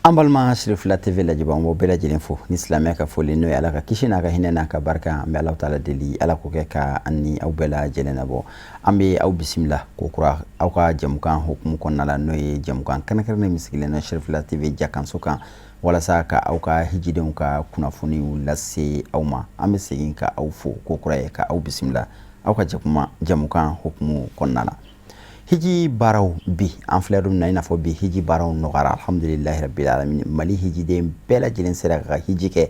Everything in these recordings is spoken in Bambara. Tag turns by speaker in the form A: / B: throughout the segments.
A: An balima Cherifila TV lajɛbaaw, an b'aw bɛɛ lajɛlen fo ni silamɛya ka foli, n'o ye Ala ka kisi n'a ka hinɛ n'a ka barika. An bɛ Ala taala deli, Ala k'o kɛ ka an ni aw bɛɛ lajɛlen nabɔ. An bɛ aw bisimila ko kura aw ka jɛmukan hukumu kɔnɔna la, n'o ye jɛmukan kɛrɛnkɛrɛnnen min sigilen don Cherifila TV jakanso kan walasa ka aw ka hijidenw ka kunnafoniw lase aw ma. An bɛ segin ka aw fo ko kura ye, ka aw bisimila aw ka jɛkuma jɛmukan hukumu kɔnɔna la. Hiji baaraw bi, an filɛ don min na i n'a fɔ bi, hiji baaraw nɔgɔyara, alhamdulilahi rabbil alamin. Mali hijiden bɛɛ lajɛlen sera ka hiji kɛ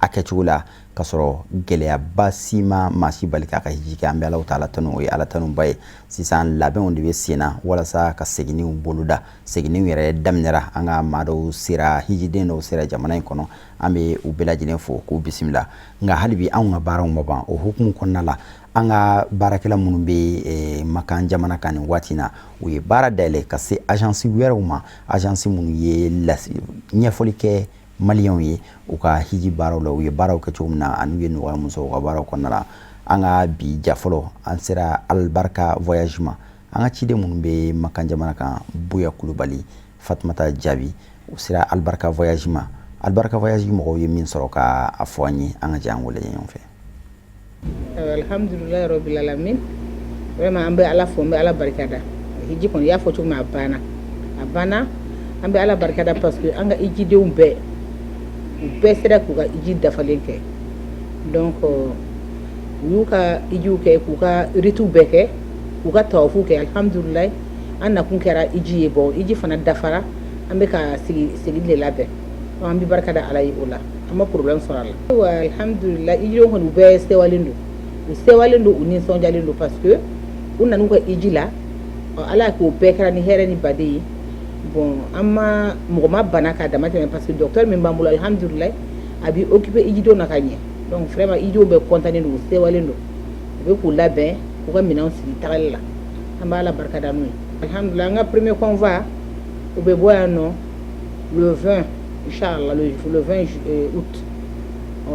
A: a kɛcogo la ka sɔrɔ gɛlɛyaba si ma maa si bali k'a ka hiji kɛ. An bɛ Alahu taala tanu, o ye Ala tanuba ye. Sisan labɛnw de bɛ sen na walasa ka seginniw boloda. Seginniw yɛrɛ daminɛra, an ka maa dɔw sera, hijiden dɔw sera jamana in kɔnɔ. An bɛ u bɛɛ lajɛlen fo k'u bisimila. Nka hali bi anw ka baaraw ma ban. O hukumu kɔnɔna la, an ka baarakɛla minnu bɛ Makan jamana kan nin waati na, u ye baara dayɛlɛ ka se agence wɛrɛw ma, agence minnu ye ɲɛfɔli kɛ maliyɛnw ye u ka hiji baaraw la, u ye baaraw kɛ cogo min na ani u ye nɔgɔya min sɔrɔ u ka baaraw kɔnɔna la. An ka bi ja fɔlɔ, an sera Alibarika Voyage ma. An ka ciden minnu bɛ Makan jamana kan, Buya Kulubali, Fatumata Jaabi, u sera Alibarika Voyage ma. Alibarika Voyage mɔgɔw ye min sɔrɔ ka a fɔ an ye, an ka jɛ an k'o lajɛ ɲɔgɔn fɛ.
B: Alhamdulilayi rabbil alamin. Vraiment, an bɛ Ala fo, an bɛ Ala barikada. Hiji kɔni, i y'a fɔ cogo min, a banna, a banna. An bɛ Ala barikada parce que an ka hijidenw bɛɛ, u bɛɛ sera k'u ka hiji dafalen kɛ. Donc u y'u ka hijiw kɛ, k'u ka rituw bɛɛ kɛ, k'u ka tawafu kɛ. Alhamdulilayi, an nakun kɛra hiji ye. Bon, hiji fana dafara, an bɛ ka sigi segin de labɛn. An bɛ barika da Ala ye o la, an ma problème sɔrɔ a la. Ayiwa, alhamdulilayi, hijidenw kɔni, u bɛɛ sewalen don, u sewalen don, u nisɔndiyalen don parce que u nan'u ka hiji la. Ala k'o bɛɛ kɛra ni hɛrɛ ni baden ye. Bon, an ma mɔgɔ ma bana k'a dama tɛmɛ parce que docteur min b'an bolo, alhamdulilayi, a b'i occupé hijidenw na ka ɲɛ. Donc vraiment, hijidenw bɛɛ content don, u sewalen don, u bɛ k'u labɛn, k'u ka minɛnw sigi tagali la. An b'a la barika da n'u ye. Alhamdulilayi, an ka premier convoi, u bɛ bɔ yan nɔ le 20, inchallah, le 20 août.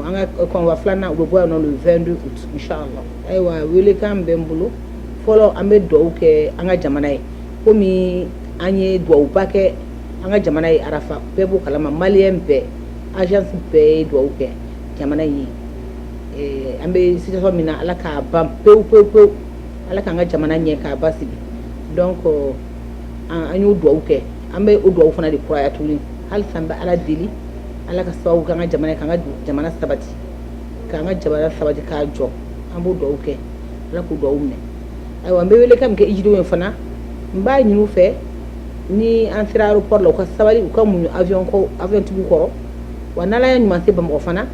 B: An ka convoi filanan, u bɛ bɔ yan nɔ le 22 août, inchallah. Ayiwa, welekan bɛ n bolo. Fɔlɔ, an bɛ dugawu kɛ an ka jamana ye, komi an ye dugawuba kɛ an ka jamana ye Arafa. Bɛɛ b'o kalama, maliyɛn bɛɛ, agence bɛɛ ye dugawu kɛ jamana in ye. An bɛ situation min na, Ala k'a ban pewu pewu pewu, Ala k'an ka jamana ɲɛ k'a basigi. Donc an y'o dugawu kɛ, an bɛ o dugawu fana de kuraya tuguni. Halisa an bɛ Ala deli, Ala ka sababu k'an ka jamana ye, k'an ka jamana sabati, k'an ka jamana sabati k'a jɔ. An b'o dugawu kɛ, Ala k'o dugawu minɛ. Ayiwa, n bɛ welekan min kɛ hijidenw ye fana, n b'a ɲini u fɛ, ni an sera aéroport la, u ka sabali, u ka muɲu avion ko avion tigiw kɔrɔ. Wa n'Ala ye ɲuman se Bamakɔ fana,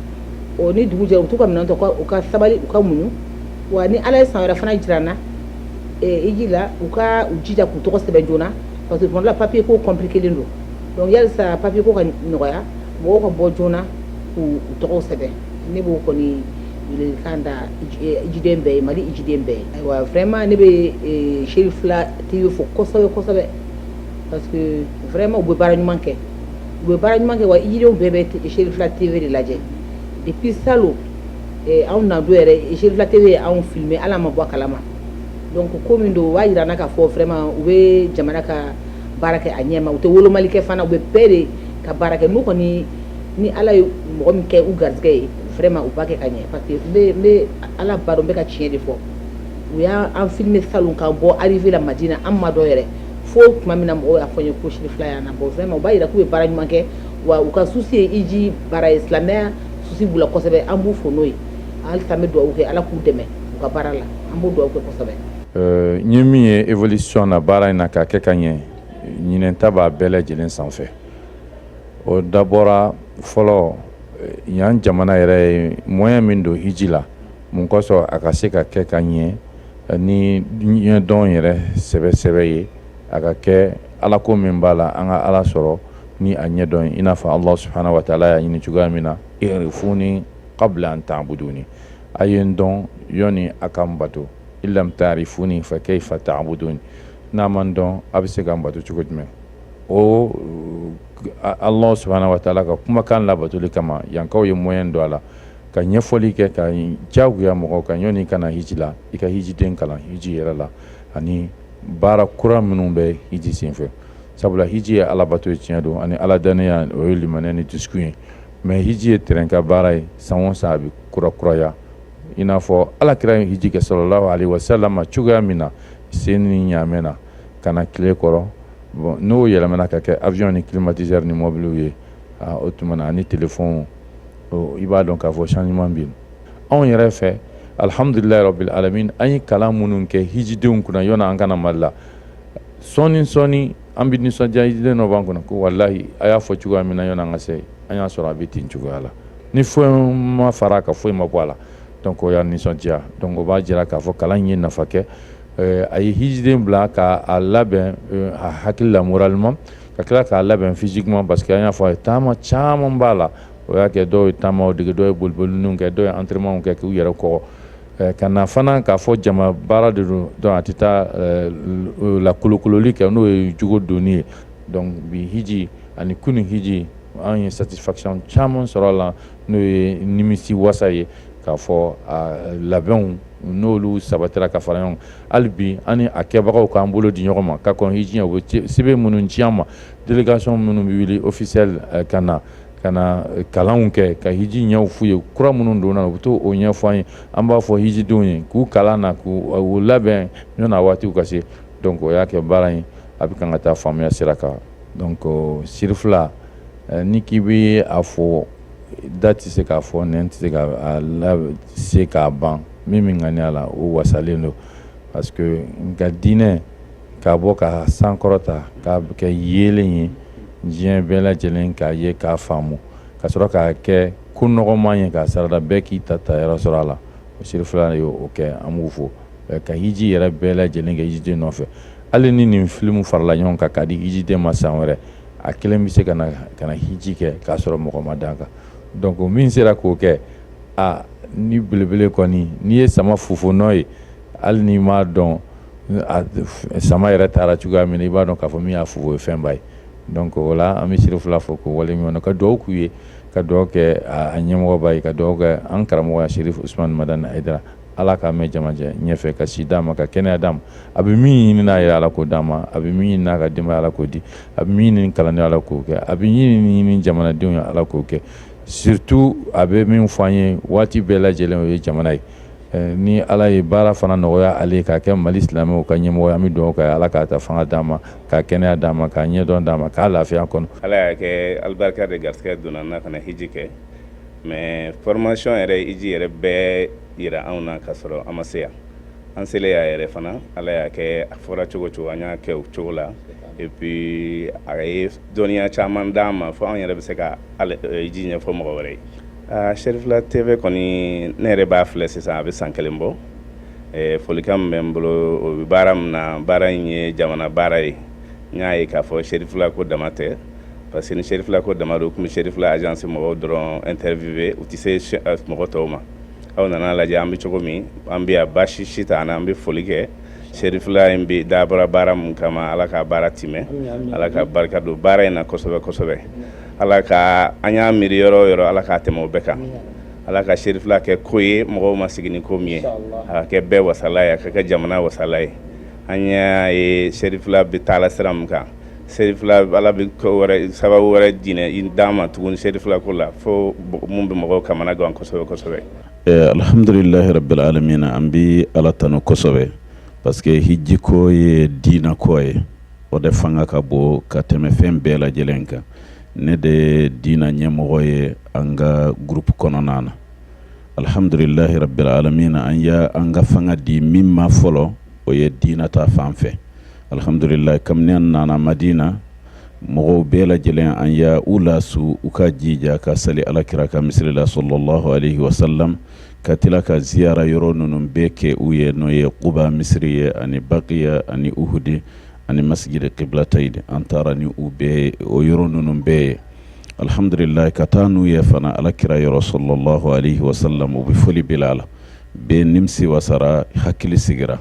B: o ni dugu jɛra, u t'u ka minɛn ta, u ka sabali, u ka muɲu. Wa ni Ala ye san wɛrɛ fana jira an na hiji la, u ka u jija k'u tɔgɔ sɛbɛn joona parce que tuma dɔ la, papier ko compliqué len don. Donc yalisa papier ko ka nɔgɔya, mɔgɔw ka bɔ joona k'u tɔgɔw sɛbɛn. Ne b'o kɔni welelikan da hijiden bɛɛ ye, Mali hijiden bɛɛ ye. Ayiwa, vraiment, ne bɛ Cherifila TV fo kosɛbɛ kosɛbɛ parce que vraiment, u bɛ baara ɲuman kɛ, u bɛ baara ɲuman kɛ. Wa hijidenw bɛɛ bɛ Cherifila TV de lajɛ depuis salon. Anw na don yɛrɛ, Cherifila TV ye anw filmer, hali an ma bɔ a kalama. Donc ko min don, o b'a jira an na k'a fɔ vraiment, u bɛ jamana ka baara kɛ a ɲɛ ma. U tɛ wolomali kɛ fana, u bɛ bɛɛ de ka baara kɛ. N'u kɔni ni Ala ye mɔgɔ min kɛ u garisɛgɛ ye, vraiment, u b'a kɛ ka ɲɛ parce que n bɛ Ala ba dɔn, n bɛ ka tiɲɛ de fɔ. U y'an filmer salon k'an bɔ arrivée la Madina, an ma dɔn yɛrɛ fo tuma min na mɔgɔw y'a fɔ n ye ko Cherifila y'an na bɔ. Vraiment, u b'a jira k'u bɛ baara ɲuman kɛ, wa u ka souci ye hiji baara ye, silamɛya souci b'u la kosɛbɛ. An b'u fo n'o ye. Halisa an bɛ dugawu kɛ, Ala k'u dɛmɛ u ka baara la. An b'o dugawu kɛ kosɛbɛ.
C: N ye min ye évolution na baara in na k'a kɛ ka ɲɛ, ɲinɛn ta b'a bɛɛ lajɛlen sanfɛ. O dabɔra fɔlɔ, yan jamana yɛrɛ ye moyen min don hiji la, mun kosɔn a ka se ka kɛ ka ɲɛ ni ɲɛdɔn yɛrɛ sɛbɛ sɛbɛ ye, a ka kɛ Ala ko min b'a la, an ka Ala sɔrɔ ni a ɲɛdɔn ye, i n'a fɔ Allah subhanahu wa taala y'a ɲini cogoya min na: i'rifuni qabla an ta'buduni, a ye n dɔn yɔni a ka n bato. Illam ta'rifuni fa kayfa ta'buduni, n'a man dɔn, a bɛ se ka n bato cogo jumɛn? O Allah subhanahu wa taala ka kumakan labatoli kama, yankaw ye moyen don a la ka ɲɛfɔli kɛ ka diyagoya mɔgɔw kan, yɔni ka na hiji la, i ka hijiden kalan hiji yɛrɛ la ani baara kura minnu bɛ hiji senfɛ. Sabula hiji ye alabato ye, tiɲɛ don, ani ala dannaya, o ye limaniya ni dusukun ye. Mais hiji ye terrain ka baara ye, san o san a bɛ kurakuraya. I n'a fɔ ala kira ye hiji kɛ sallallahu alaihi wasallam cogoya min na, sen ni ɲaamɛ na ka na tile kɔrɔ. Bon, n'o yɛlɛmana ka kɛ avion ni climatiseur ni mobiliw ye, o tuma na ani téléphone, i b'a dɔn k'a fɔ changement bɛ yen. Anw yɛrɛ fɛ, alhamdulilayi rabbil alamin, an ye kalan minnu kɛ hijidenw kunna yɔni an ka na Mali la, sɔɔni sɔɔni an bɛ nisɔndiya. Hijiden dɔ b'an kunna ko walahi, a y'a fɔ cogoya min na yɔni an ka se, an y'a sɔrɔ a bɛ ten cogoya la, ni foyi ma fara a kan, foyi ma bɔ a la. Donc o y'an nisɔndiya. Donc o b'a jira k'a fɔ kalan in ye nafa kɛ. A ye hijiden bila k'a labɛn a hakili la, moralement, ka tila k'a labɛn physiquement, parce que an y'a fɔ a ye, taama caman b'a la. O y'a kɛ dɔw ye taamaw dege, dɔw ye boliboliniw kɛ, dɔw ye entraînement kɛ k'u yɛrɛ kɔgɔ ka na fana k'a fɔ jama baara de don. Donc a tɛ taa la kolokololi kɛ, n'o ye jogo donni ye. Donc bi hiji ani kunun hiji, an ye satisfaction caman sɔrɔ a la, n'o ye nimisi wasa ye k'a fɔ labɛnw n'olu sabatira ka fara ɲɔgɔn. Hali bi an ni a kɛbagaw k'an bolo di ɲɔgɔn ma ka kɔn hiji ɲɛ, u bɛ sɛbɛn minnu ci an ma, délégation minnu bɛ wuli officiel ka na kalanw kɛ, ka hiji ɲɛw f'u ye, kura minnu donna, u bɛ to o ɲɛfɔ an ye. An b'a fɔ hijidenw ye k'u kalan na, k'u labɛn yanni a waatiw ka se. Donc o y'a kɛ baara in a bɛ kan ka taa faamuya sira kan. Donc Sirifila, ni k'i bɛ a fɔ, da tɛ se k'a fɔ, nɛn tɛ se ka se k'a ban. Min min ŋaniya la, o wasalen don, parce que nka diinɛ k'a bɔ ka sankɔrɔta k'a kɛ yeelen ye diɲɛ bɛɛ lajɛlen k'a ye k'a faamu, ka sɔrɔ k'a kɛ ko nɔgɔman ye k'a sarada, bɛɛ k'i ta ta yɔrɔ sɔrɔ a la, o Sirifila y'o kɛ. An b'u fo ka hiji yɛrɛ bɛɛ lajɛlen kɛ hijiden nɔfɛ. Hali ni nin filimu farala ɲɔgɔn kan k'a di hijiden ma, san wɛrɛ a kelen bɛ se ka na hiji kɛ k'a sɔrɔ mɔgɔ ma d'a kan. Donc min sera k'o kɛ, a ni belebele kɔni, n'i ye sama fofo nɔ ye, hali n'i m'a dɔn sama yɛrɛ taara cogoya min na, i b'a dɔn k'a fɔ min y'a fofo ye fɛnba ye. Donc o la, an bɛ Sirifila fo k'o waleɲuman, ka dugawu k'u ye, ka dugawu kɛ a ɲɛmɔgɔba ye, ka dugawu kɛ an karamɔgɔ Sherif Usumani Madani Hayidara. Ala k'a mɛn jamajɛ ɲɛfɛ, ka si d'a ma, ka kɛnɛya d'a ma. A bɛ min ɲini n'a yɛrɛ, Ala k'o d'a ma. A bɛ min ɲini n'a ka denbaya, Ala k'o di. A bɛ min ɲini kalanden, Ala k'o kɛ. A bɛ min ɲini jamanadenw ye, Ala k'o kɛ. Surtout a bɛ min fɔ an ye waati bɛɛ lajɛlen, o ye jamana ye. Ni Ala ye baara fana nɔgɔya ale ye k'a kɛ Mali silamɛw ka ɲɛmɔgɔ ye, an bɛ dugawu kɛ Ala k'a ta fanga d'a ma, k'a kɛnɛya d'a ma, k'a ɲɛdɔn d'a ma, k'a lafiya kɔnɔ.
D: Ala y'a kɛ, alibarika de garisɛgɛ donna n na ka na hiji kɛ. Mais formation yɛrɛ, hiji yɛrɛ bɛɛ yira anw na ka sɔrɔ an ma se yan. An selen y'a yɛrɛ fana, Ala y'a kɛ, a fɔra cogo cogo, an y'a kɛ o cogo la. Et puis a ye dɔnniya caman d'an ma fo an yɛrɛ bɛ se ka hiji ɲɛfɔ mɔgɔ wɛrɛ ye. Serifila TV kɔni, ne yɛrɛ b'a filɛ sisan, a bɛ san kelen bɔ. Folikan min bɛ n bolo, o bɛ baara min na, baara in ye jamana baara ye. N y'a ye k'a fɔ Serifila ko dama tɛ, parce que ni Serifila ko dama don, u tun bɛ Serifila agence mɔgɔw dɔrɔn interviewer, u tɛ se mɔgɔ tɔw ma. Aw nana lajɛ an bɛ cogo min, an bɛ yan, baasi si t'an na. An bɛ foli kɛ. Serifila in bɛ dabɔra baara mun kama, Ala ka baara timɛ, Ala ka barika don baara in na kosɛbɛ kosɛbɛ. Ala ka an y'a miiri yɔrɔ o yɔrɔ, Ala k'a tɛmɛ o bɛɛ kan. Ala ka Serifila kɛ ko ye mɔgɔw ma sigi ni ko min ye, a ka kɛ bɛɛ wasala ye, a ka kɛ jamana wasala ye. An y'a ye Serifila bɛ taa la sira min kan, Serifila, Ala bɛ ko wɛrɛ, sababu wɛrɛ jinɛ d'an ma tuguni Serifila ko la, fo mun bɛ mɔgɔw kamana gan kosɛbɛ kosɛbɛ.
E: Alhamdulilahi rabbil alamin, an bɛ Ala tanu kosɛbɛ, parce que hiji ko ye diina ko ye, o de fanga ka bon ka tɛmɛ fɛn bɛɛ lajɛlen kan. Ne de ye diina ɲɛmɔgɔ ye an ka groupe kɔnɔna na. Alhamdulilahi rabbil alamin, an ya an ka fanga di min ma fɔlɔ, o ye diina ta fan fɛ. Alhamdulilahi, kabini an nana Madina, mɔgɔw bɛɛ lajɛlen, an ya u lasu u ka jija ka sali Alakira ka misiri la sallallahu alaihi wasallam, ka tila ka ziyara yɔrɔ ninnu bɛɛ kɛ u ye, n'o ye Kuba misiri ye, ani Bakiya, ani Uhudi, ani Masjid Qiblatayni. An taara ni u bɛɛ o yɔrɔ ninnu bɛɛ ye. Alhamdulilahi, ka taa n'u ye fana Alakira yɔrɔ sallallahu alaihi wasallam, u bɛ foli bila a la, bɛɛ nimisi wasara, hakili sigira.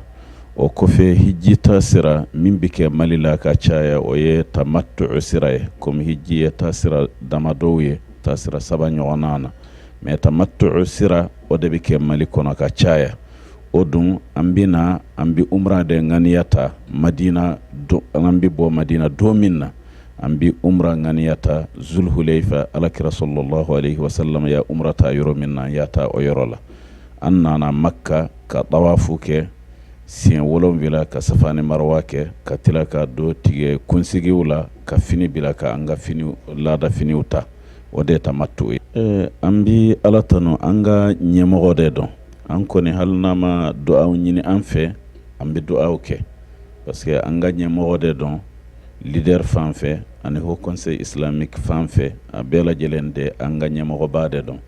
E: O kɔfɛ, hiji ta sira min bɛ kɛ Mali la ka caya, o ye tamattu sira ye. Komi hiji ye ta sira damadɔw ye, ta sira saba ɲɔgɔnna na, mais tamattu sira, o de bɛ kɛ Mali kɔnɔ ka caya. O dun, an bɛ na, an bɛ umra de ŋaniya ta Madina. An bɛ bɔ Madina don min na, an bɛ umra ŋaniya ta Zulhuleifa, Alakira sallallahu alaihi wasallam ya umra ta yɔrɔ min na, an y'a ta o yɔrɔ la. An nana Makka ka tawafu kɛ siɲɛ 7, ka Safa ni Marwa kɛ, ka tila ka don tigɛ kunsigiw la, ka fini bila, ka an ka fini laada finiw ta. O de ye tamattu ye. An bɛ Ala tanu, an ka ɲɛmɔgɔ de dɔn. An kɔni, hali n'an ma dugawu ɲini an fɛ, an bɛ dugawu kɛ, parce que an ka ɲɛmɔgɔ de dɔn leader fan fɛ ani Haut Conseil islamique fan fɛ, a bɛɛ lajɛlen de an ka ɲɛmɔgɔba de dɔn.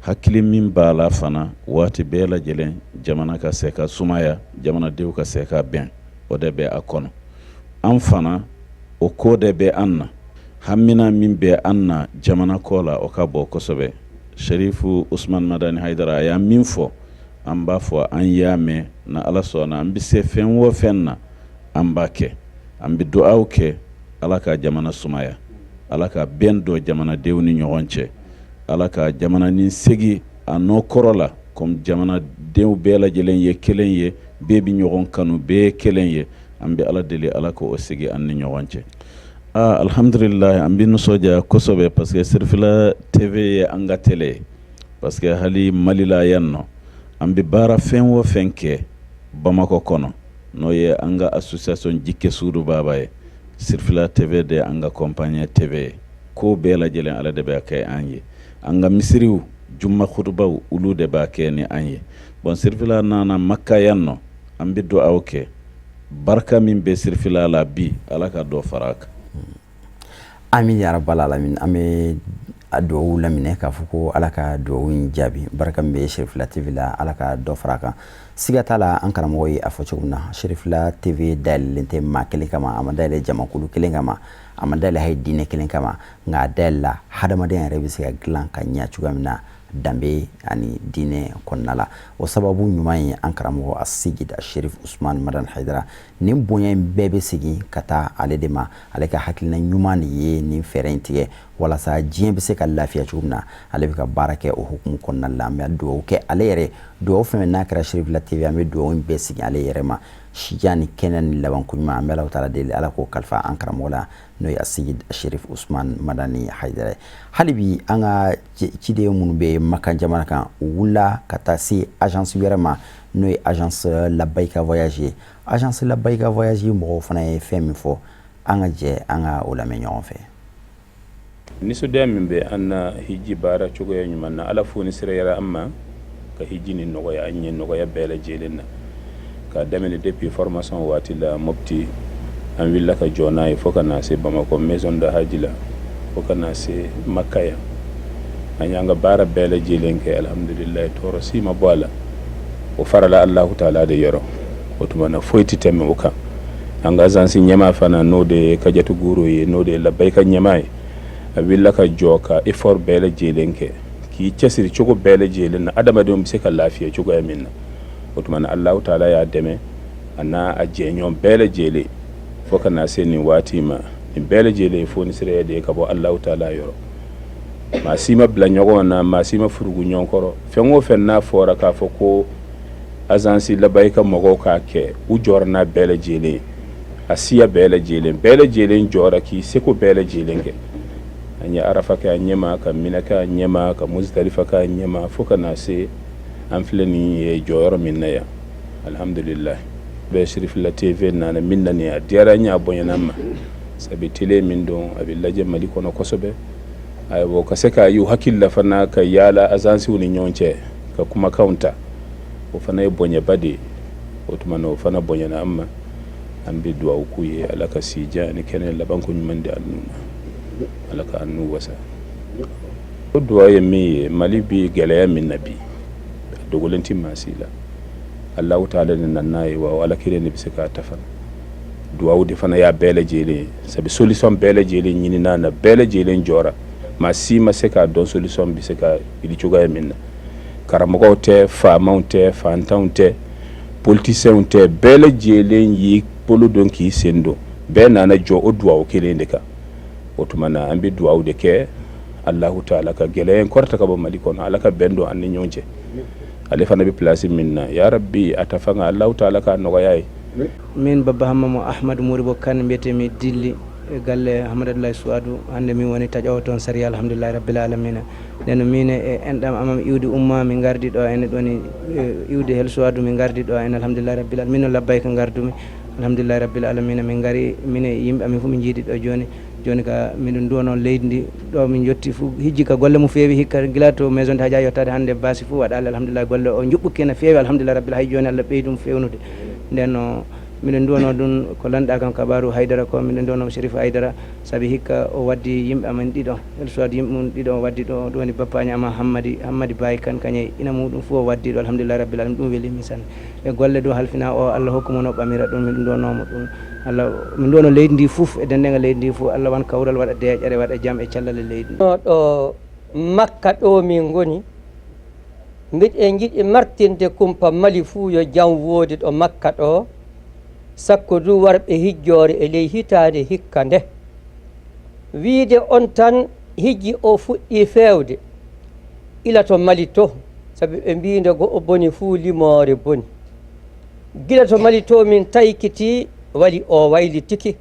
E: Hakili min b'a la fana, waati bɛɛ lajɛlen jamana ka se ka sumaya, jamanadenw ka se ka bɛn, o de bɛ a kɔnɔ. An fana, o ko de bɛ an na. Hamina min bɛ an na jamana ko la, o ka bon kosɛbɛ. Sherifu Usman Madani Hayidara, a y'a min fɔ, an b'a fɔ an y'a mɛn. Na Ala sɔnna, an bɛ se fɛn o fɛn na, an b'a kɛ. An bɛ dugawu kɛ, Ala ka jamana sumaya, Ala ka bɛn don jamanadenw ni ɲɔgɔn cɛ, Ala ka jamana nin segin a nɔ kɔrɔ la, comme jamanadenw bɛɛ lajɛlen ye kelen ye, bɛɛ bɛ ɲɔgɔn kanu, bɛɛ ye kelen ye. An bɛ Ala deli, Ala k'o segin an ni ɲɔgɔn cɛ. Aa, alhamdulilayi, an bɛ nisɔndiya kosɛbɛ, parce que Sirifila TV ye an ka télé ye, parce que hali Mali la yan nɔ, an bɛ baara fɛn o fɛn kɛ Bamakɔ kɔnɔ, n'o ye an ka association Jikke Suudu Baba ye, Sirifila TV de an ka compagnie TV ye. Ko bɛɛ lajɛlen, ala de b'a kɛ an ye. An ka misiriw juma kutubaw, olu de b'a kɛ ni an ye. Bon, Sirifila nana Maka yan nɔ, an bɛ dugawu kɛ, barika min bɛ Sirifila la bi, Ala ka dɔ fara a kan.
A: Amin ya rabbal alamin. An bɛ a duwawu laminɛ k'a fɔ ko Ala ka duwawu in jaabi. Barika min bɛ Sirifila TV la, Ala ka dɔ fara a kan. Siga t'a la, an karamɔgɔ ye a fɔ cogo min na, Sirifila TV dayɛlɛlen tɛ maa kelen kama, a ma dayɛlɛ jamakulu kelen kama, a ma dayɛlɛ hali diinɛ kelen kama, nka a dayɛlɛla hadamadenya yɛrɛ bɛ se ka dilan ka ɲɛ cogoya min na, danbe ani diinɛ kɔnɔna la. O sababu ɲuman ye an karamɔgɔ Aseyid Sherif Usman Madan Hayidara. Nin bonya in bɛɛ bɛ segin ka taa ale de ma. Ale ka hakilina ɲuman de ye nin fɛɛrɛ in tigɛ walasa diɲɛ bɛ se ka lafiya cogo min na. Ale bɛ ka baara kɛ o hukumu kɔnɔna la. An bɛ dugawu kɛ ale yɛrɛ. Dugawu fɛn fɛn n'a kɛra Sherifila TV, an bɛ dugawu in bɛɛ segin ale yɛrɛ ma, sijan ni kɛnɛ ni labanko ɲuman. An bɛ Alahu taala deli, Ala k'o kalifa an karamɔgɔ la, n'o ye Aseyid Sherif Usman Madani Hayidara ye. Hali bi, an ka ciden minnu bɛ Makan jamana kan, u wulila ka taa se agence wɛrɛ ma, n'o ye agence Labayika Voyage ye. Agence Labayika Voyage mɔgɔw fana ye fɛn min fɔ, an ka jɛ an ka o lamɛn ɲɔgɔn fɛ.
D: Nisɔndiya min bɛ an na hiji baara cogoya ɲuman na, Ala fo ni sira an ma ka hiji ni nɔgɔya an ye, nɔgɔya bɛɛ lajɛlen na, k'a daminɛ depuis formation waati la Mopti, an wulila ka jɔ n'a ye fo ka na se Bamakɔ maison de haji la, fo ka na se Maka yan. An y'an ka baara bɛɛ lajɛlen kɛ, alhamdulilayi, tɔɔrɔ si ma bɔ a la. O farala Alahu taala de yɔrɔ. O tuma na, foyi tɛ tɛmɛ o kan. An ka agence ɲɛmaa fana, n'o de ye Kajatu Goro ye, n'o de ye Labayika ɲɛmaa ye, a wulila ka jɔ ka effort bɛɛ lajɛlen kɛ, k'i cɛsiri cogo bɛɛ lajɛlen na, adamadenw bɛ se ka lafiya cogoya min na. O tuma na, Alahu taala y'a dɛmɛ, a n'a a jɛɲɔgɔn bɛɛ lajɛlen, fo ka na se nin waati ma. Nin bɛɛ lajɛlen ye fonisiraya de ye ka bɔ Alahu taala yɔrɔ. Maa si ma bila ɲɔgɔn na, maa si ma furugu ɲɔgɔn kɔrɔ. Fɛn o fɛn n'a fɔra k'a fɔ ko agence Labayika mɔgɔw k'a kɛ, u jɔra n'a bɛɛ lajɛlen, a siya bɛɛ lajɛlen, bɛɛ lajɛlen jɔra k'i seko bɛɛ lajɛlen kɛ. An ye Arafa kɛ a ɲɛma, ka Mina kɛ a ɲɛma, ka Muzidalifa kɛ a ɲɛma, fo ka na se an filɛ nin ye jɔyɔrɔ min na yan, alhamdulillah. Bɛɛ Sirifila TV nana min na nin, a diyara n ye, a bonyana n ma, sabu télé min don, a bɛ lajɛ Mali kɔnɔ kosɛbɛ. Ayiwa, ka se k'a y'u hakili la fana ka yaala agencew ni ɲɔgɔn cɛ ka kumakanw ta, o fana ye bonyaba de ye. O tuma na, o fana bonyana an ma. An bɛ dugawu k'u ye, Ala ka si jan ni kɛnɛ labanko ɲuman di an n'u ma, Ala ka an n'u wasa. O dugawu ye min ye, Mali bi gɛlɛya min na bi, a dogolen tɛ maa si la. Alahu taala de nana n'a ye, wa Ala kelen de bɛ se k'a ta fana. Dugawu de fana y'a bɛɛ lajɛlen ye, sabu solution bɛɛ lajɛlen ɲinina na, bɛɛ lajɛlen jɔra, maa si ma se k'a dɔn solution bɛ se ka wuli cogoya min na. Karamɔgɔw tɛ, faamaw tɛ, fantanw tɛ, politiciens tɛ, bɛɛ lajɛlen y'i bolo don k'i sen don, bɛɛ nana jɔ o dugawu kelen de kan. O tuma na, an bɛ dugawu de kɛ, Alahu taala ka gɛlɛya in kɔrɔta ka bɔ Mali kɔnɔ, Ala ka bɛn don an ni ɲɔgɔn cɛ.
F: Ale fana bɛ place min na, ya rabbi, a ta fanga, Allahu taala k'a nɔgɔya ye.
G: Min Baba Hamma mo Ahmadou Moribo Kane, mbiyetemi Dilli e galle Hamadou Abdoulaye Souadou. Hande min woni taƴowo toon saria, alhamdulillahi rabbil alamina. Nden min e enɗam amam iwde umma min gardi ɗo ene ɗoni iwde hel Souadou, min gardi ɗo ene, alhamdulillahi rabbil alamin. Min no labbayka gardumi, alhamdulillahi rabbil alamina. Min gaari min e yimɓe amin foof, min jiiɗi ɗo joni joni ka miɗen duwano leydi ndi ɗo min jetti foof. Hijji ka golle mum feewi hikka, guila to maison de hadia yettade hande, baasi foof waɗali, alhamdulillah. Golle o juɓɓukki no feewi, alhamdulillah rabbil, hay joni Allah ɓeydi ɗum fewnude. Nden miɗen duwano ɗum ko landuɗa kam kabaru Haydara ko, miɗen duwanomo Chérif Haydara, saabi hikka o waddi yimɓe amen ɗiɗo el soit yimɓe mum ɗiɗo o waddi ɗo. Ɗum woni bappañi ama Hammadi, Hammadi Baye Kane, kañum ina muɗum foof o waddi ɗo, alhamdulillahi rabbil alamin. Ɗum weelimi sanne e golle ɗo halfina o, Allah hokkuma no ɓamira ɗum. Miɗen duwanomo ɗum, Allah min duwano leydi ndi foof e dendagal leydi ndi foof. Allah wan kawral, waɗa deƴere, waɗa jaam e cellal e leydi ndi.
H: Ɗo Makka ɗo min goni, mbiɗen jiiɗi martinde kumpa Mali fuu yo jam woodi ɗo Makka ɗo, sakko du warɓe hijjore e ley hitande hikka nde. Wiide on tan hijji o fuɗɗi fewde ila to Mali to, saabi ɓe mbinde go o boni fuu limore boni. Gila to Mali to min taykiti wali o waylitiki,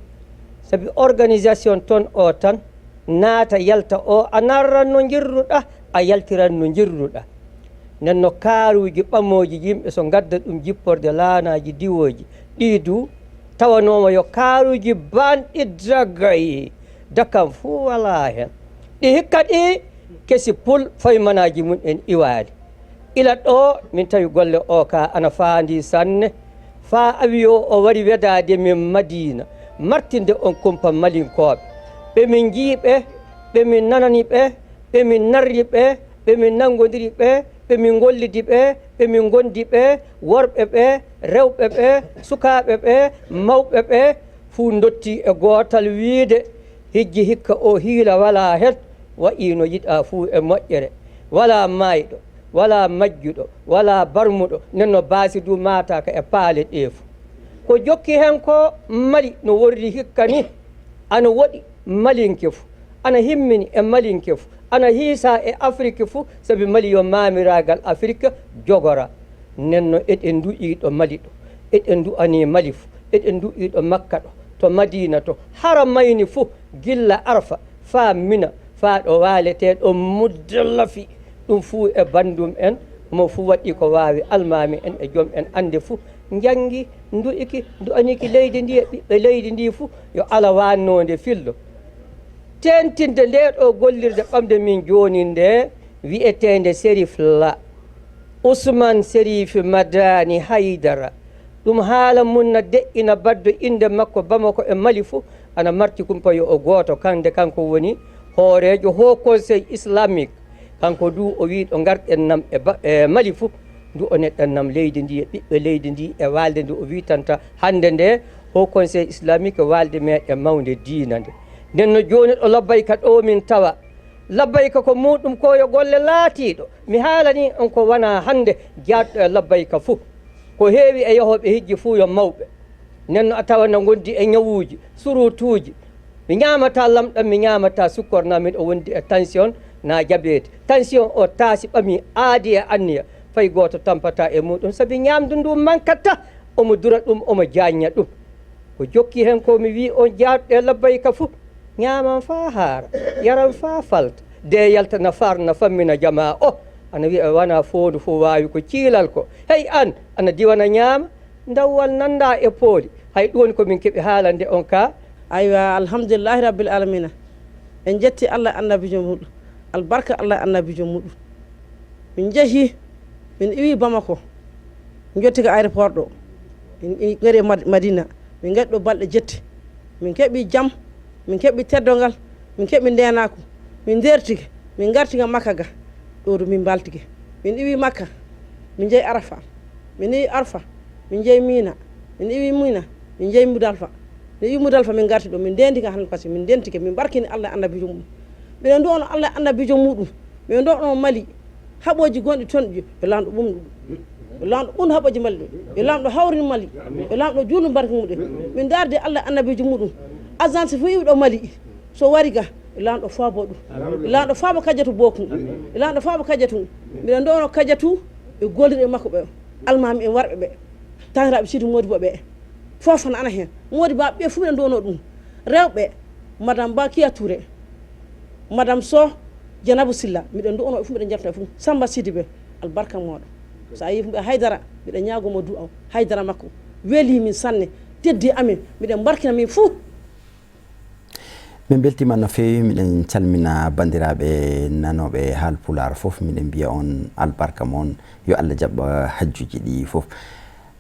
H: saabi organisation toon o tan naata yalta o, a narran no jirruɗa, a yaltiran no jirruɗa. Nden no kaaruji ɓamoji yimɓe so gadda ɗum jipporde laanaji diwoji ɗi du tawanoma yo kaaruji banɗi dagay dakam fuu wala hen. Ɗi hikka ɗi kesi pul faymanaji mum en iwali ila ɗo min tawi golle o ka ana faandi sanne fa awi o wari wedade min Madina martinde on kumpa malinkoɓe ɓe min jiiɓe, ɓe min nanani ɓe, ɓe min narri ɓe, ɓe min nanngodiri ɓe, ɓe min gollidi ɓe, ɓe min gondi ɓe, worɓe ɓe, rewɓe ɓe, sukaaɓe ɓe, mawɓe ɓe fuu dotti e gootal wiide hijji hikka o hiila wala hen wayi no yiɗa fuu e moƴƴere, wala maayɗo, wala majjuɗo, wala barmuɗo. Nden no baasi du mataka e paale ɗe fuu. Ko jokki hen ko Mali no worri hikka ni ana woɗi malinke fuu, ana himmini e malinke fuu, ana hiisa e Afrique fuu, saabi Mali yo mamiragal Afrique jogora. Nenno eɗen du'iɗo Mali ɗo, eɗen du'ani Mali fuu, eɗen du'iɗo Makka ɗo, to Madina, to hara mayni fuu, gilla Arfa fa Mina fa ɗo waleteɗo Muddallafi ɗum fuu e bandum en mo fuu waɗi ko wawi, almami en e joom en ande fuu janggi du'iki du'aniki leydi ndi e ɓiɓɓe leydi ndi fuu yo ala wannode fillo tentinde nde ɗo gollirde ɓamde min joni nde wiyetede Sérif la Ousmane Sérif Madani Haydara. Ɗum haala mum na deƴƴina baddo inde makko Bamako e Mali fuu ana marti kumpa yo o gooto kande kanko woni hoorejo haut conseil islamique. Kanko du o wi ɗo garɗen nam e e Mali fuu ndu o neɗɗan nam leydi ndi e ɓiɓɓe leydi ndi e walde nde o wi tanta hande nde haut conseil islamique walde meɗen mawde diina nde. Nden no joni ɗo labbayka ɗo min tawa labbayka ko muɗum ko yo golle laatiɗo. Mi haalani on ko wona hande jatɗo e labbayka fuu ko heewi e yahoɓe hijji fuu yo mawɓe. Nden a tawa no gondi e ñawuji surutuji, mi ñamata lamɗam, mi ñamata sukkor, na miɗo wondi e tension na diabète. Tension o taasi ɓami aadi e anniya fay goto tampata e muɗum, saabi ñamdu ndu mankata, omo dura ɗum, omo jañña ɗum. Ko jokki hen ko mi wi on jaaɗo e labbayka fuu ñaman fa haara, yaran fa falta de yaltana farna fammina jama o ana wiya wona fondu fo wawi ko ciilal ko hey an ana diwana ñaama dawwal nanda e pooli hay ɗum woni komin keeɓi haalande on ka.
I: Aywa, alhamdulillahi rabbil alamina. En jetti Allah e annabijo muɗum, albarka Allah e annabijo muɗum. Min jeehi, min iwi Bamako, min jetti ko aéroport ɗo, min gaari e Madina, min gaɗi ɗo balɗe jetti, min keeɓi jaam, min keeɓi teddogal, min keeɓi ndenaku, min dertike, min garti ga Makka ga ɗo to min baltike. Min iwi Makka, min jeeyi Arafa, min iwi Arfa, min jeeyi Mina, min iwi Mina, min jeeyi Mudalfa, min iwi Mudalfa, min garti ɗo, min ndendika hande par ce que min dentike, min barkini Allah e annabijo muɗum. Mbiɗen duwano Allah e annabijo muɗum, mbiɗen duwano Mali haaɓoji gonɗi toon ɗi, yo lamɗo ɓumɗu ɗum, yo lamɗo ɓundu haaɓoji Mali ɗo, yo lamɗo hawrin Mali, yo lamɗo juutnu barke muɗum. Min darde Allah e annabijo muɗum. Agence fo iwi ɗo Mali so wari ga, yo lamɗo faabo ɗum, yo lamɗo faabo Kadiatou Bokum, yo lamɗo faabo Kadiatou. Mbiɗen duwano Kadiatou. E golliɗo e makko ɓe, almami en warɓe ɓe, taniraɓe Sidi Modibo ɓe fofana ana hen, Modi ba ɓe fuu ɓe dono ɗum. Rewɓe, madame Ba Kiya Touré, madame Sow Dieynabou Silla, miɗen du'ono ɓe fuu, miɗen jalta fuu. Samba Sidibé, albarka moɗon. So a yi Haydara, miɗen ñagomo du'aw. Haydara makko weeli min sanne, teddi amin, miɗen barkina min fuu.
A: Min beltima no fewi. Miɗen calmina bandiraɓe nanoɓe haalpular foof, miɗen mbiya on albarka moon, yo Allah jaɓɓa hajjuji ɗi foof.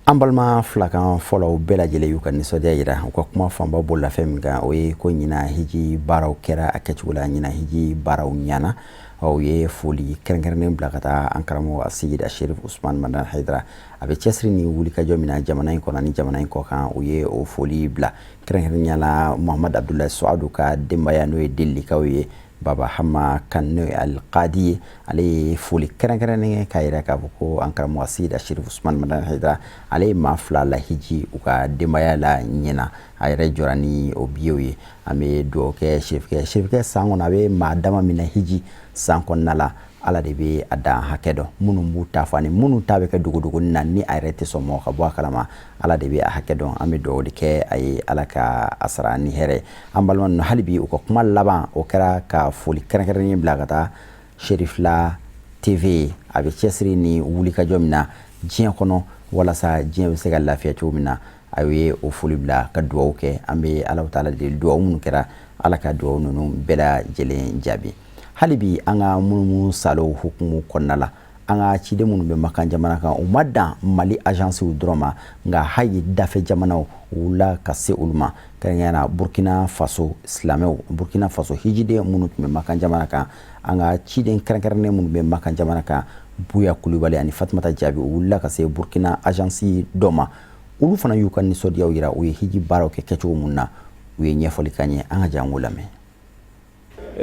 A: An balima filakan fɔlɔw bɛɛ lajɛlen y'u ka nisɔndiya yira. U ka kuma fanba bolila fɛn min kan, o ye ko ɲina hiji baaraw kɛra a kɛcogo la, ɲina hiji baaraw ɲana. U ye foli kɛrɛnkɛrɛnnen bila ka taa an karamɔgɔ Seyida Sherif Usman Madan Haidara, a bɛ cɛsiri ni wulikajɔ min na jamana in kɔnɔ ni jamana in kɔ kan. U ye o foli bila kɛrɛnkɛrɛnnenya la Muhamad Abdulayi Suadu ka denbaya, n'o ye delilikaw ye, Baba Hama Kan, n'o ye Alikadi ye. Ale ye foli kɛrɛnkɛrɛnnen kɛ k'a yira k'a fɔ ko an karamɔgɔ Seyida Sherif Usman Madan Haidara, ale ye maa fila lahiji u ka denbaya la ɲɛna, a yɛrɛ jɔra ni o biyew ye. An bɛ dugawu kɛ Sherifkɛ. Sherifkɛ, san kɔnɔ a bɛ maa dama min na hiji san kɔnɔna la, Ala de bɛ a dan hakɛ dɔn. Minnu b'u ta fɔ ani minnu ta bɛ kɛ dogodogonin na ni a yɛrɛ tɛ sɔn mɔgɔ ka bɔ a kalama, Ala de bɛ a hakɛ dɔn. An bɛ dugawu de kɛ a ye, Ala ka a sara ni hɛrɛ. An balima ninnu, hali bi u ka kuma laban, o kɛra ka foli kɛrɛnkɛrɛnnen bila ka taa Sherifila TV, a bɛ cɛsiri ni wulikajɔ min na diɲɛ kɔnɔ walasa diɲɛ bɛ se ka lafiya cogo min na. A ye o foli bila ka dugawu kɛ. An bɛ Ala taala deli, dugawu minnu kɛra, Ala ka dugawu ninnu bɛɛ lajɛlen jaabi. Hali bi an ka munumunu salo hukumu kɔnɔna la, an ka ciden minnu bɛ Makan jamana kan, u ma dan Mali agencew dɔrɔn ma, nka hali dafɛ jamanaw, u wulila ka se olu ma, kɛrɛnkɛrɛnnenya la Burkina Faso silamɛw, Burkina Faso hijiden minnu tun bɛ Makan jamana kan. An ka ciden kɛrɛnkɛrɛnnen minnu bɛ Makan jamana kan, Buya Kulubali ani Fatumata Jaabi, u wulila ka se Burkina agence dɔ ma. Olu fana y'u ka nisɔndiyaw yira. U ye hiji baaraw kɛ kɛcogo mun na, u ye ɲɛfɔli k'an ye. An ka jan k'o lamɛn.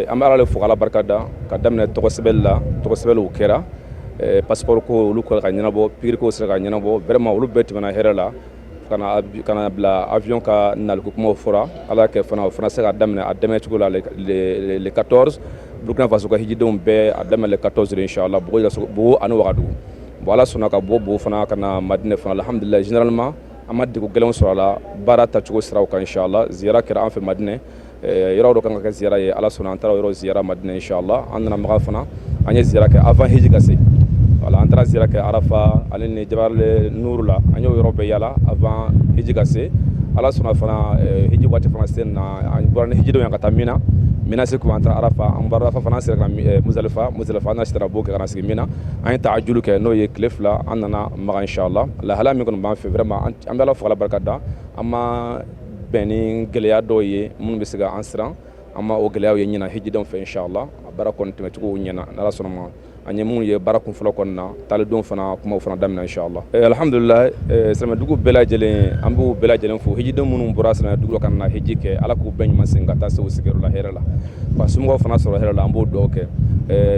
J: An bɛ Ala fo, Ala barika da. Ka daminɛ tɔgɔ sɛbɛnli la, tɔgɔ sɛbɛnliw kɛra, passeport ko olu kɛra ka ɲɛnabɔ, pikiri ko sera ka ɲɛnabɔ. Vraiment, olu bɛɛ tɛmɛna hɛrɛ la ka na bila avion ka naliko kumaw fɔra. Ala kɛ fana o fana se ka daminɛ a daminɛ cogo la le 14. Burkina Faso ka hijidenw bɛɛ a daminɛ le 14 inchallah, Bobo ani Wagadugu. Bon, Ala sɔnna ka bɔ Bobo fana ka na Madinɛ fana. Alhamdulillah, généralement an ma degun gɛlɛnw sɔrɔ a la baara tacogo siraw kan inchallah. Ziyara kɛra an fɛ Madinɛ, yɔrɔ dɔ kan ka kɛ ziyara ye. Ala sɔnna, an taara yɔrɔ ziyara Madinɛ inchallah. An nana Makan fana, an ye ziyara kɛ avant hiji ka se. Voilà, an taara ziyara kɛ Arafa ale ni Jabal Nuru la, an y'o yɔrɔ bɛɛ yala avant hiji ka se. Ala sɔnna fana, hiji waati fana se na, an bɔra ni hijidenw ye ka taa Mina. Mina se kuma, an taara Arafa, an bɔra Arafa fana, an sera ka na Muzalifa. Muzalifa, an na sira bo kɛ ka na sigi Mina. An ye tahajulu kɛ, n'o ye tile 2. An nana Makan inchallah. Lahala min kɔni b'an fɛ, vraiment an bɛ Ala fo, Ala barika da. An ma bɛn ni gɛlɛya dɔw ye minnu bɛ se ka an siran, an ma o gɛlɛyaw ye ɲina hijidenw fɛ inchallah. A baara kɔni tɛmɛcogo ɲɛna, n'Ala sɔnna ma. An ye mun ye baara kun fɔlɔ kɔni na, taalidon fana kumaw fana daminɛ inchallah. Alhamdulillah, silamɛdugu bɛɛ lajɛlen, an b'u bɛɛ lajɛlen fo. Hijiden minnu bɔra silamɛdugu la ka na hiji kɛ, Ala k'u bɛɛ ɲuman segin ka taa se u sigiyɔrɔ la hɛrɛ la, ka somɔgɔw fana sɔrɔ hɛrɛ la. An b'o dugawu kɛ.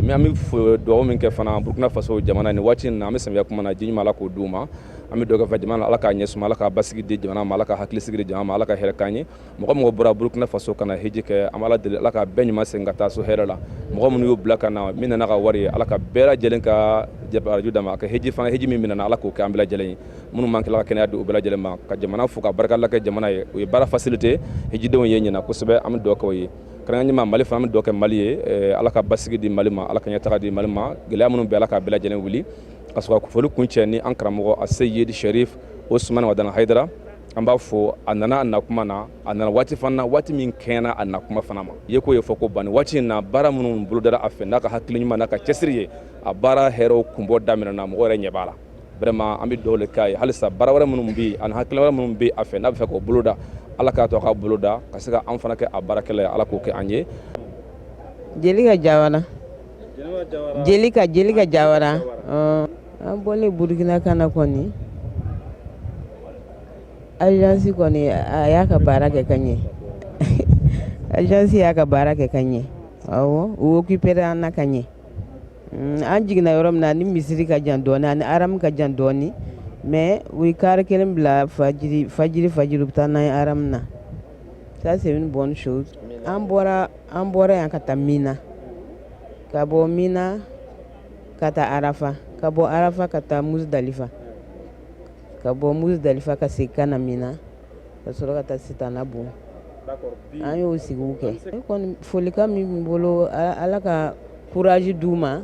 J: Mais an bɛ dugawu min kɛ fana Burkina Faso jamana, nin waati in na, an bɛ samiya kuma na, ji ɲuman Ala k'o d'u ma. An bɛ dugawu kɛ jamana, Ala k'a ɲɛ suma, Ala k'a basigi di jamana ma, Ala ka hakili sigi di jamana ma, Ala ka hɛrɛ k'an ye. Mɔgɔ mɔgɔ bɔra Burkina Faso ka na hiji kɛ, an b'Ala deli, Ala ka bɛɛ ɲuman segin ka taa so hɛrɛ la. Mɔgɔ minnu y'u bila ka na, min nana ka wari ye, Ala ka bɛɛ lajɛlen ka baraji d'a ma. A ka hiji fana, hiji min minɛna, Ala k'o kɛ an bɛɛ lajɛlen ye. Minnu man kɛ, Ala ka kɛnɛya di u bɛɛ lajɛlen ma. Ka jamana fo, ka barika kɛ jamana ye, u ye baara facilité hijidenw ye ɲɛna kosɛbɛ. An bɛ dugawu kɛ o ye. Kɛrɛnkɛrɛnnenya Mali fana, an bɛ dugawu kɛ Mali ye, Ala ka basigi di Mali ma, Ala ka ɲɛtaga di Mali ma. Gɛlɛya minnu bɛ, Ala k'a bɛɛ lajɛlen wuli. Ka sɔrɔ ka foli kun cɛ ni an karamɔgɔ Aseyidi Sherif Osman Wadana Haidara, an b'a fo. A nana a na kuma na, a nana waati fana, waati min kɛɲɛna a na kuma fana ma ye ko ye fɔ ko ban. Nin waati in na, baara minnu bolodara a fɛ n'a ka hakili ɲuman n'a ka cɛsiri ye, a baara hɛrɛw kunbɔ daminɛna, mɔgɔ yɛrɛ ɲɛ b'a la. Vraiment, an bɛ dugawu de k'a ye halisa. Baara wɛrɛ minnu bɛ yen ani hakilina wɛrɛ minnu bɛ a fɛ n'a bɛ fɛ k'o boloda, Ala k'a to a ka boloda ka se ka an fana kɛ a baarakɛla ye. Ala k'o kɛ an ye.
K: Jelika Jawara. Jelika, Jelika Jawara. An bɔlen Burukina ka na kɔni, agence kɔni a y'a ka baara kɛ ka ɲɛ. Agence y'a ka baara kɛ ka ɲɛ. Awɔ, u occupé an na ka ɲɛ. An jiginna yɔrɔ min na ni misiri ka jan dɔɔni ani haram ka jan dɔɔni, mais u ye car kelen bila fajiri fajiri fajiri, u bɛ taa n'an ye haram na. Ça, c'est une bonne chose. An bɔra yan ka taa Mina, ka bɔ Mina ka taa Arafa, Ka bɔ Arafa ka taa Muzdalifa, ka bɔ Muzdalifa ka segin ka na Mina, ka sɔrɔ ka taa sitana bon. An y'o sigiw kɛ. Ne kɔni folikan min b'u bolo, Ala ka courage d'u ma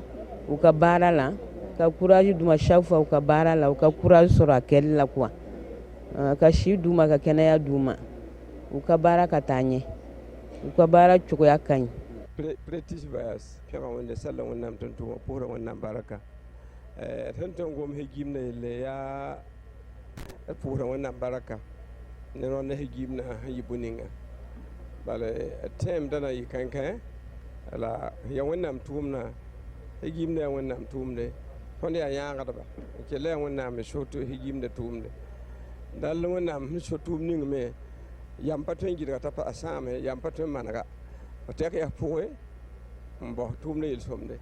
K: u ka baara la, ka courage d'u ma chaque fois u ka baara la, u ka courage sɔrɔ a kɛli la quoi. Ka si d'u ma, ka kɛnɛya d'u ma, u ka baara ka taa ɲɛ, u ka baara cogoya ka ɲi.
L: Prestige Voyage pẽga Wẽnde salla Wẽnnaam tɩ n tʋma pʋʋsda Wẽnnaam barka d sẽn tõe n gom higimdã yelle yaa d pʋʋsda Wẽnnaam barka ne rõnd higimdã sẽn yɩ bũ-ninga bala d tẽemdã na yɩ kãenkãe la ya Wẽnnaam tʋʋmdã higimdã yaa Wẽnnaam tʋʋmde tõnd yaa yãagdba n kell yaa Wẽnnaam n so tɩ higimdã tʋʋmde dal Wẽnnaam sẽn so tʋʋm ning me yam pa tõe n gɩdga t'a a sãame yam pa tõe n manega f tɛk yaa pʋgẽ n baos tʋʋmdã yel-sõmde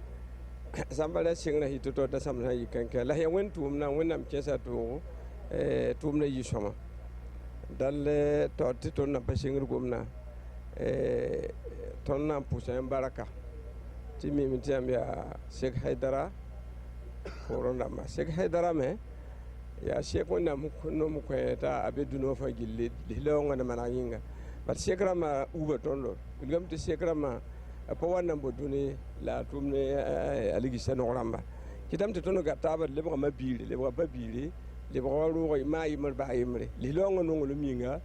L: sãmba ra sɩngrã yɩ tɩ-to dasam sã n yɩ kãenkãe la yaa Wẽnd tʋʋmdã Wẽnnaam kẽesa toogo tʋʋmdã yɩ sõma dal taoor tɩ tõnd na pa sɩngd gomdã tõnd na n pʋsa yãmb baraka tɩ mime tɩ yãmb yaa Sek Haidara poorẽ rãmba. Sek Haidara me yaa sek Wẽnnaam nom kõ t'a a be dũniyã fãa gilli lislaoongã ne maneg yĩnga bat sek rãmbã uba tõndo wilgame tɩ sek rãmbã pa wa n na n bo dũni la a tʋʋm ne a ligsa nog rãmba kɩtame tɩ tõnd gad taaba d lebga ma biiri lebga ba biiri lebga wa roog maa yembre baa yembre lislaoongã nonglem yĩnga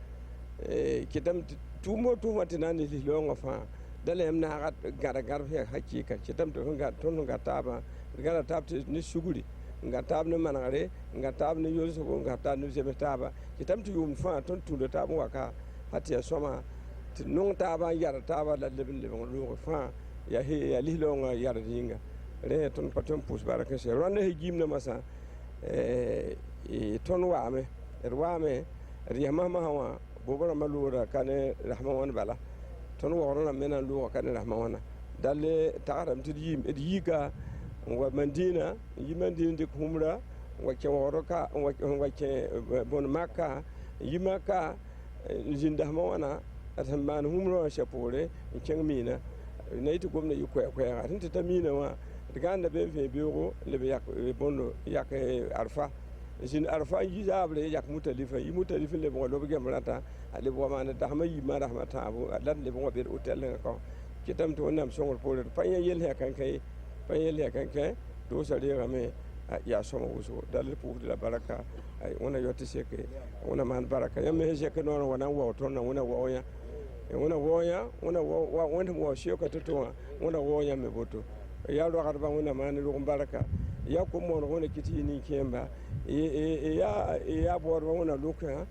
L: kɩtame tɩ tʋʋm o tʋʋm wã tɩ na n ne lislaoongã fãa da la yãmb naaga gãd gãd hakɩɩka kɩtame tɩ tõnd sẽn gad taabã d gãda taab tɩ ne sugri n gãd taab ne manegre n gãd taab ne yolsgo n gãd taab ne zems taaba kɩtame tɩ yʋʋmd fãa tõnd tũuda taab n wa ka ha tɩ yaa sõma tɩ nong taaba n yard taaba la leb n lebg loog fãa yaa lislaoongã yard yĩnga rẽ tõnd pa tõe n pʋʋs bark n sɛ rõanda sẽn gimdã masã tõnd waame d waame d yɛs masmasã wã boob rãmbã loogda ka ne rasmã wãn bala tõnd waoogrã rãmb me na n looga ka ne rasmã wãna dal tagsdame tɩ d yiika n wa Mandina n yi Mandina dɩk hũmra n wa kẽ waoogrã ka n wa kẽ bõn Maka n yi Maka n zĩnd dasmã wãna d sẽn maan hũmrã wã sɛ poore n kẽng Miina na yɩ tɩ gomdã yɩ koɛɛ-koɛɛga sẽn tɩ ta Miina wã d gãanda be n vẽ beoogo n leb yak bõndo yak Arfa n zĩnd Arfa n yi zaabre yak Mutalifa yi Mutalifa n lebg wa lob gem rãta a leb wa maan dasmã yiibmã rasmã tãabo la d lebg wa be d hôtel ka kɩtame tɩ Wẽnnaam sõngr poore d pa yẽ yell sẽn yaa kãenkãe ye pa yell yaa kãenkãe doosã reegame yaa sõma wʋsgo dal d pʋʋsd la baraka Wẽnna yao tɩ seke Wẽnna maan baraka yãmb me sẽn zẽk noorã wa na n wao tõndã Wẽnna wao yã Wẽnna wao yã Wẽnna Wẽnd sẽn wao seoka tɩ-to wã Wẽnna wao yãmb me boto yaa roagdbã Wẽnna maan rog n barka yaa kom-mooneg Wẽnna kɩ tɩ yɩ nin-kẽemba yaa baoodbã Wẽnna lokã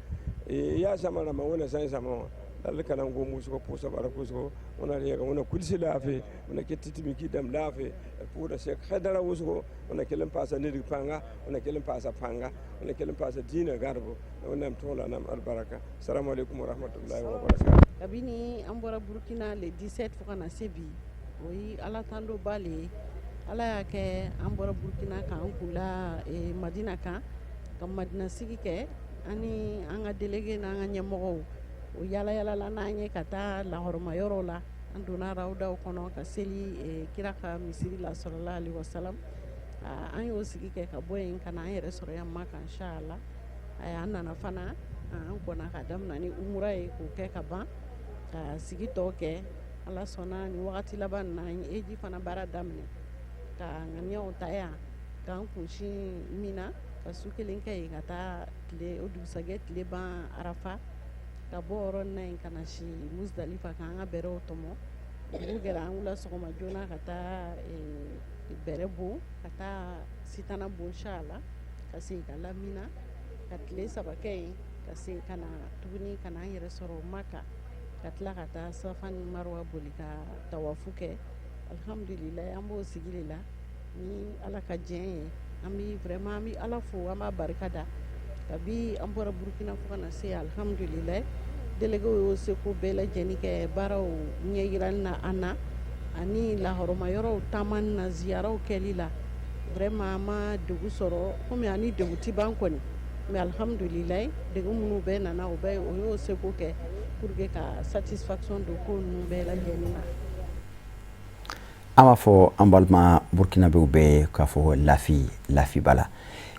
L: yaa zãma rãmbã Wẽnna zãe-zãma wã dal ka na n gom wʋsgo pʋʋsa bark wʋsgo Wẽnna reega Wẽnna kulsi laafɩ Wẽnna kɩt tɩ tɩ mi kɩdame laafɩ d pʋʋsda sek Haidara wʋsgo Wẽnna kell n paasa nedg pãnga Wẽnna kell n paasa pãnga Wẽnna kell n paasa dĩinã gãdbo Wẽnnaam tõog la nam albaraka. Salamu aleykum wa rahmatullahi wa barakatuh.
M: Kabini an bɔra Burkina le 17 fo ka na se bi, o ye Ala tandoba le ye. Ala y'a kɛ an bɔra Burkina k'an kunda Madina kan ka Madina sigi kɛ an ni an ka délégué n'an ka ɲɛmɔgɔw o yala yalala n'an ye ka taa lahɔrɔma yɔrɔw la. An donna rawdaw kɔnɔ ka seli kira ka misiri la sallallahu alaihi wasallam. An y'o sigi kɛ ka bɔ yen ka na an yɛrɛ sɔrɔ yan Maka inchallah. An nana fana an kɔnna ka daminɛ ni umura ye k'o kɛ ka ban ka sigi tɔ kɛ. Ala sɔnna ni wagati laban nin na an ye hiji fana baara daminɛ ka ŋaniyaw ta yan k'an kunsin Mina ka su kelen kɛ yen ka taa tile o dugusajɛ tile ban Arafa ka bɔ o yɔrɔnin na yen ka na si Muzdalifa k'an ka bɛrɛw tɔmɔ. Dugu jɛra an wulila sɔgɔma joona ka taa bɛrɛ bon ka taa sitana bon inchallah ka segin ka la Mina ka tile 3 kɛ yen ka segin ka na tuguni ka na an yɛrɛ sɔrɔ Maka ka tila ka taa Safa ni Marwa boli ka tawafu kɛ. Alhamdulilayi, an b'o sigi de la ni Ala ka diɲɛ ye. An bɛ vraiment an bɛ Ala fo, an b'a barika da. Kabi an bɔra Burukina fo ka na se, alhamdulilayi, délégué y'o seko bɛɛ lajɛlen kɛ baaraw ɲɛ yirali na an na ani lahɔrɔma yɔrɔw taamani na ziyaraw kɛli la. Vraiment an ma degun sɔrɔ komi ani degun ti ban kɔni, mais alhamdulilayi, degun minnu bɛɛ nana o bɛɛ o y'o seko kɛ pour que ka satisfaction don ko ninnu bɛɛ lajɛlen na.
A: An b'a fɔ an balima burukinabew bɛɛ k'a fɔ lafi lafi b'a la.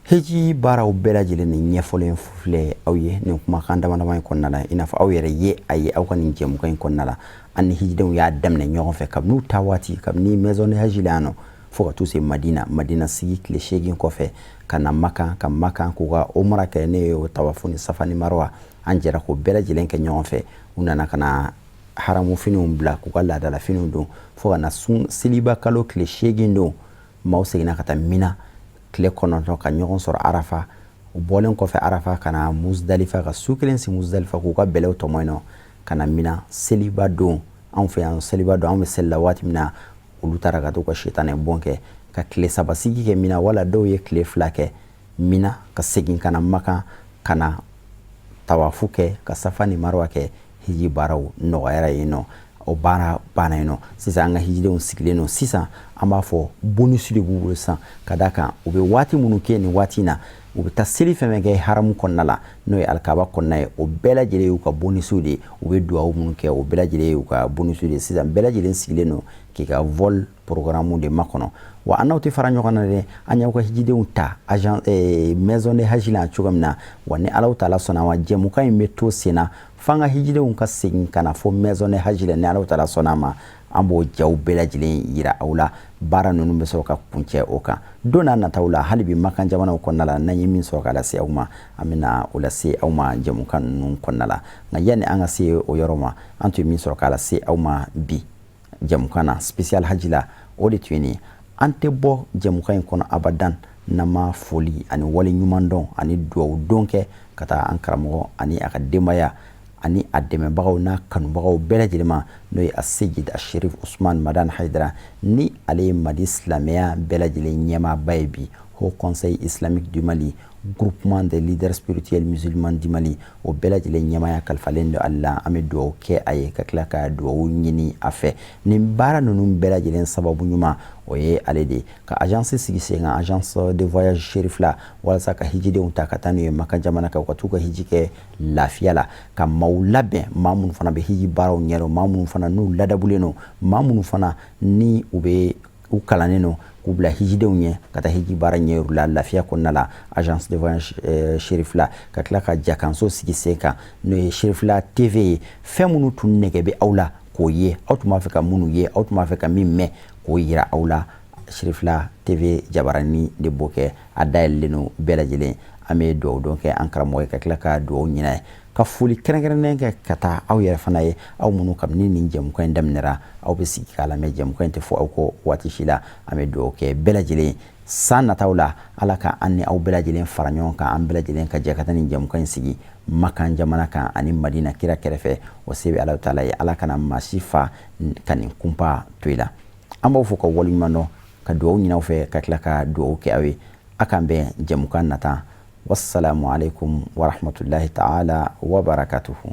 A: Hiji baaraw bɛɛ lajɛlen ni ɲɛfɔlen filɛ aw ye nin kumakan dama dama in kɔnɔna la. I n'a fɔ aw yɛrɛ ye a ye aw ka nin jɛmukan in kɔnɔna la, an ni hijidenw y'a daminɛ ɲɔgɔn fɛ kabini u taa waati, kabini maison de haji la yan nɔ, fo ka t'u se Madina. Madina sigi tile 8 kɔfɛ, ka na Makan, ka Makan k'u ka umra kɛ, ne ye o tawafu ni Safa ni Marwa, an jɛra k'o bɛɛ lajɛlen kɛ ɲɔgɔn fɛ. U nana ka na haramu finiw bila k'u ka laadala finiw don, fo ka na sun seliba kalo tile 8 don. Maaw seginna ka taa Mina tile 9 ka ɲɔgɔn sɔrɔ Arafa. U bɔlen kɔfɛ Arafa, ka na Muzdalifa, ka su kelen si Muzdalifa k'u ka bɛlɛw tɔmɔ yen nɔ, ka na Mina seliba don. Anw fɛ yan, seliba don, anw bɛ seli la waati min na, olu taara ka t'u ka sitanɛ bon kɛ, ka tile 3 sigi kɛ Mina, wala dɔw ye tile 2 kɛ Mina, ka segin ka na Makan, ka na tawafu kɛ, ka Safa ni Marwa kɛ. Hiji baaraw nɔgɔyara yen nɔ, o baara banna yen nɔ. Sisan an ka hijidenw sigilen don. Sisan an b'a fɔ bonus de b'u bolo sisan, ka d'a kan u bɛ waati minnu kɛ nin waati in na, u bɛ taa seli fɛn fɛn kɛ haramu kɔnɔna la, n'o ye alikaba kɔnɔna ye, o bɛɛ lajɛlen y'u ka bonus de ye. U bɛ duwawu minnu kɛ, o bɛɛ lajɛlen y'u ka bonus de ye. Sisan bɛɛ lajɛlen sigilen don k'i ka vol programme de makɔnɔ. Wa an n'aw tɛ fara ɲɔgɔn na dɛ, an y'aw ka hijidenw ta agent maison de haji la cogo min na, wa ni Alahu taala sɔnna ma, jɛmukan in bɛ to sen na f'an ka hijidenw ka segin ka na fo maison de haji la. Ni Alahu taala sɔnna ma, an b'o jaw bɛɛ lajɛlen yira aw la. Baara ninnu bɛ sɔrɔ ka kuncɛ o kan don n'a nataw la. Hali bi Makan jamanaw kɔnɔna la, n'an ye min sɔrɔ ka lase aw ma, an bɛna o lase aw ma jɛmukan ninnu kɔnɔna la. Nka yanni an ka se o yɔrɔ ma, an tun ye min sɔrɔ k'a lase aw ma bi jɛmukan na spécial haji la, o de tun ye nin ye. An tɛ bɔ jɛmukan in kɔnɔ abadan n'an ma foli ani wale ɲuman dɔn ani duwawu don kɛ ka taa an karamɔgɔ ani a ka denbaya ani a dɛmɛbagaw n'a kanubagaw bɛɛ lajɛlen ma, n'o ye Asejid Asherif Usman Madan Haidara, ni ale ye Mali silamɛya bɛɛ lajɛlen ɲɛmaaba ye bi, Haut Conseil Islamique du Mali, Groupement des leaders spirituels musulmans du Mali, o bɛɛ lajɛlen ɲɛmaaya kalifalen don ale la. An bɛ dugawu kɛ a ye, ka tila ka dugawu ɲini a fɛ. Nin baara ninnu bɛɛ lajɛlen sababu ɲuman, o ye ale de ye ka agence sigi sen kan, agence de voyage Cherifla, walasa ka hijidenw ta ka taa n'u ye Maka jamana kan, u ka t'u ka hiji kɛ lafiya la, ka maaw labɛn, maa minnu fana bɛ hiji baaraw ɲɛdɔn, maa minnu fana n'u ladabulen don, maa minnu fana ni u bɛ u kalannen don, k'u bila hijidenw ɲɛ ka taa hiji baara ɲɛ la lafiya kɔnɔna la, agence de voyage Cherifla. Ka tila ka jakanso sigi sen kan, n'o ye Cherifla TV ye. Fɛn minnu tun nɛgɛ bɛ aw la k'o ye, aw tun b'a fɛ ka minnu ye, aw tun b'a fɛ ka min mɛn, k'o yira aw la, Cherifla TV jabarani de b'o kɛ. A dayɛlɛlen don bɛɛ lajɛlen. An bɛ dugawu don kɛ an karamɔgɔ ye, ka tila ka dugawu ɲini a ye, ka foli kɛrɛnkɛrɛnnen kɛ ka taa aw yɛrɛ fana ye, aw minnu kabini nin jɛmukan in daminɛra, aw bɛ sigi k'a lamɛn. Jɛmukan in tɛ fɔ aw kɔ waati si la. An bɛ dugawu kɛ bɛɛ lajɛlen. San nataw la, Ala ka an ni aw bɛɛ lajɛlen fara ɲɔgɔn kan, an bɛɛ lajɛlen ka jɛ ka taa nin jɛmukan in sigi Makan jamana kan ani Madina kira kɛrɛfɛ. O se bɛ Ala taala ye. Ala kana maa si fa ka nin kunpa to i la. An b'aw fo ka waleɲuman dɔn, ka dugawu ɲini aw fɛ, ka tila ka dugawu kɛ aw ye. A k'an bɛn jɛmukan nata. Wassalamu alaikum warahmatullahi ta'ala wabarakatuhu.